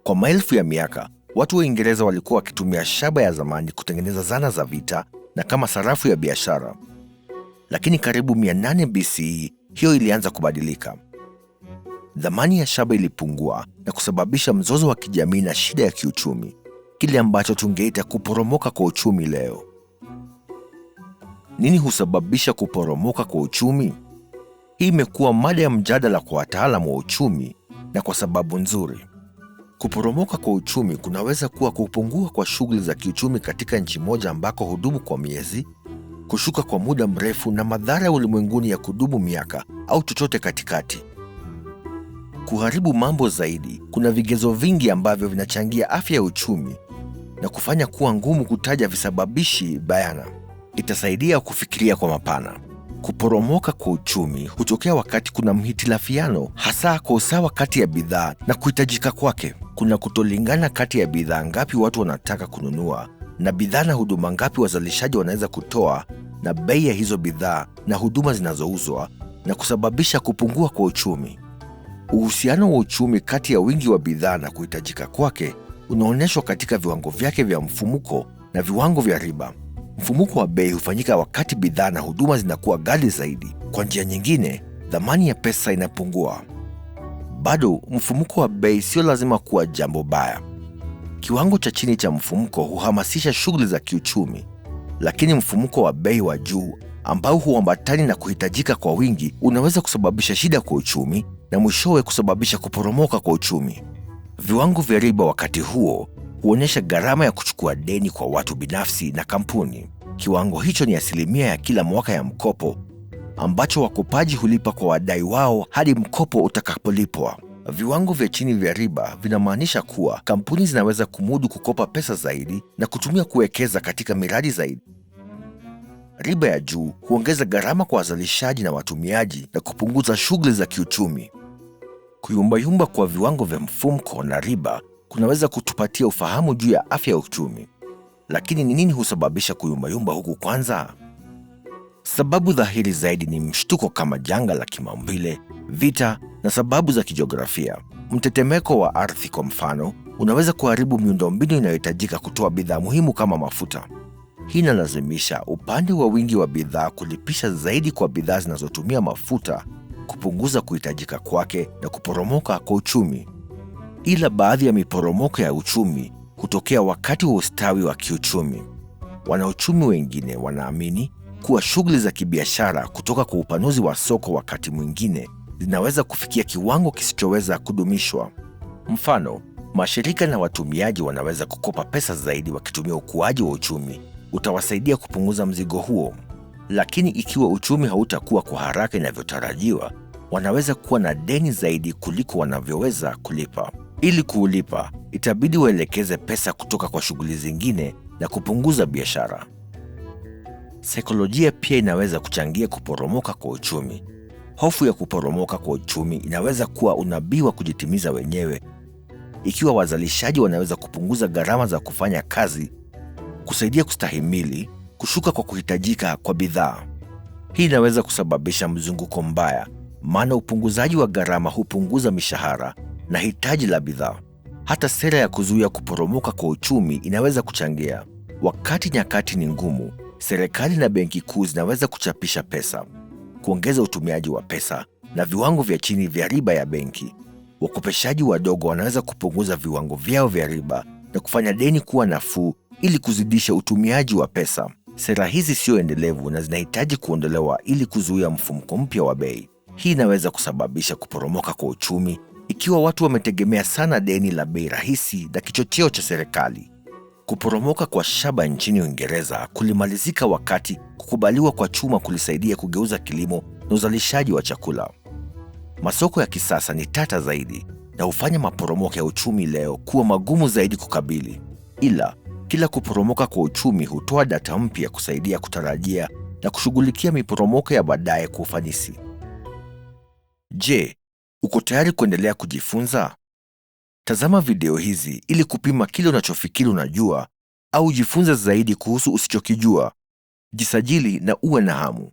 Kwa maelfu ya miaka, watu wa Uingereza walikuwa wakitumia shaba ya zamani kutengeneza zana za vita na kama sarafu ya biashara. Lakini karibu 800 BCE hiyo ilianza kubadilika. Thamani ya shaba ilipungua na kusababisha mzozo wa kijamii na shida ya kiuchumi, kile ambacho tungeita kuporomoka kwa uchumi leo. Nini husababisha kuporomoka kwa uchumi? Hii imekuwa mada ya mjadala kwa wataalamu wa uchumi na kwa sababu nzuri. Kuporomoka kwa uchumi kunaweza kuwa kupungua kwa shughuli za kiuchumi katika nchi moja ambako hudumu kwa miezi, kushuka kwa muda mrefu na madhara ya ulimwenguni ya kudumu miaka au chochote katikati. Kuharibu mambo zaidi, kuna vigezo vingi ambavyo vinachangia afya ya uchumi na kufanya kuwa ngumu kutaja visababishi bayana. Itasaidia kufikiria kwa mapana. Kuporomoka kwa uchumi hutokea wakati kuna mhitilafiano, hasa kwa usawa kati ya bidhaa na kuhitajika kwake. Kuna kutolingana kati ya bidhaa ngapi watu wanataka kununua na bidhaa na huduma ngapi wazalishaji wanaweza kutoa na bei ya hizo bidhaa na huduma zinazouzwa, na kusababisha kupungua kwa uchumi. Uhusiano wa uchumi kati ya wingi wa bidhaa na kuhitajika kwake unaonyeshwa katika viwango vyake vya mfumuko na viwango vya riba. Mfumuko wa bei hufanyika wakati bidhaa na huduma zinakuwa ghali zaidi. Kwa njia nyingine, thamani ya pesa inapungua. Bado mfumuko wa bei sio lazima kuwa jambo baya. Kiwango cha chini cha mfumuko huhamasisha shughuli za kiuchumi, lakini mfumuko wa bei wa juu ambao huambatani na kuhitajika kwa wingi unaweza kusababisha shida kwa uchumi na mwishowe kusababisha kuporomoka kwa uchumi. Viwango vya riba wakati huo huonyesha gharama ya kuchukua deni kwa watu binafsi na kampuni. Kiwango hicho ni asilimia ya kila mwaka ya mkopo ambacho wakopaji hulipa kwa wadai wao hadi mkopo utakapolipwa. Viwango vya chini vya riba vinamaanisha kuwa kampuni zinaweza kumudu kukopa pesa zaidi na kutumia kuwekeza katika miradi zaidi. Riba ya juu huongeza gharama kwa wazalishaji na watumiaji na kupunguza shughuli za kiuchumi. Kuyumbayumba kwa viwango vya mfumko na riba kunaweza kutupatia ufahamu juu ya afya ya uchumi. Lakini ni nini husababisha kuyumbayumba huku kwanza? Sababu dhahiri zaidi ni mshtuko kama janga la kimaumbile, vita na sababu za kijiografia. Mtetemeko wa ardhi kwa mfano, unaweza kuharibu miundombinu inayohitajika kutoa bidhaa muhimu kama mafuta. Hii inalazimisha upande wa wingi wa bidhaa kulipisha zaidi kwa bidhaa zinazotumia mafuta, kupunguza kuhitajika kwake na kuporomoka kwa uchumi. Ila baadhi ya miporomoko ya uchumi hutokea wakati wa ustawi wa kiuchumi. Wanauchumi wengine wanaamini kuwa shughuli za kibiashara kutoka kwa upanuzi wa soko wakati mwingine zinaweza kufikia kiwango kisichoweza kudumishwa. Mfano, mashirika na watumiaji wanaweza kukopa pesa zaidi wakitumia ukuaji wa uchumi utawasaidia kupunguza mzigo huo. Lakini ikiwa uchumi hautakuwa kwa haraka inavyotarajiwa, wanaweza kuwa na deni zaidi kuliko wanavyoweza kulipa. Ili kuulipa, itabidi waelekeze pesa kutoka kwa shughuli zingine na kupunguza biashara. Saikolojia pia inaweza kuchangia kuporomoka kwa uchumi. Hofu ya kuporomoka kwa uchumi inaweza kuwa unabii wa kujitimiza wenyewe ikiwa wazalishaji wanaweza kupunguza gharama za kufanya kazi, kusaidia kustahimili kushuka kwa kuhitajika kwa bidhaa. Hii inaweza kusababisha mzunguko mbaya, maana upunguzaji wa gharama hupunguza mishahara na hitaji la bidhaa. Hata sera ya kuzuia kuporomoka kwa uchumi inaweza kuchangia. Wakati nyakati ni ngumu, serikali na benki kuu zinaweza kuchapisha pesa, kuongeza utumiaji wa pesa na viwango vya chini vya riba ya benki. Wakopeshaji wadogo wanaweza kupunguza viwango vyao vya riba na kufanya deni kuwa nafuu ili kuzidisha utumiaji wa pesa. Sera hizi sio endelevu na zinahitaji kuondolewa ili kuzuia mfumuko mpya wa bei. Hii inaweza kusababisha kuporomoka kwa uchumi ikiwa watu wametegemea sana deni la bei rahisi na kichocheo cha serikali. Kuporomoka kwa shaba nchini Uingereza kulimalizika wakati kukubaliwa kwa chuma kulisaidia kugeuza kilimo na uzalishaji wa chakula. Masoko ya kisasa ni tata zaidi na hufanya maporomoko ya uchumi leo kuwa magumu zaidi kukabili. Ila kila kuporomoka kwa uchumi hutoa data mpya kusaidia kutarajia na kushughulikia miporomoko ya baadaye kwa ufanisi. Je, uko tayari kuendelea kujifunza? Tazama video hizi ili kupima kile unachofikiri unajua au jifunze zaidi kuhusu usichokijua. Jisajili na uwe na hamu.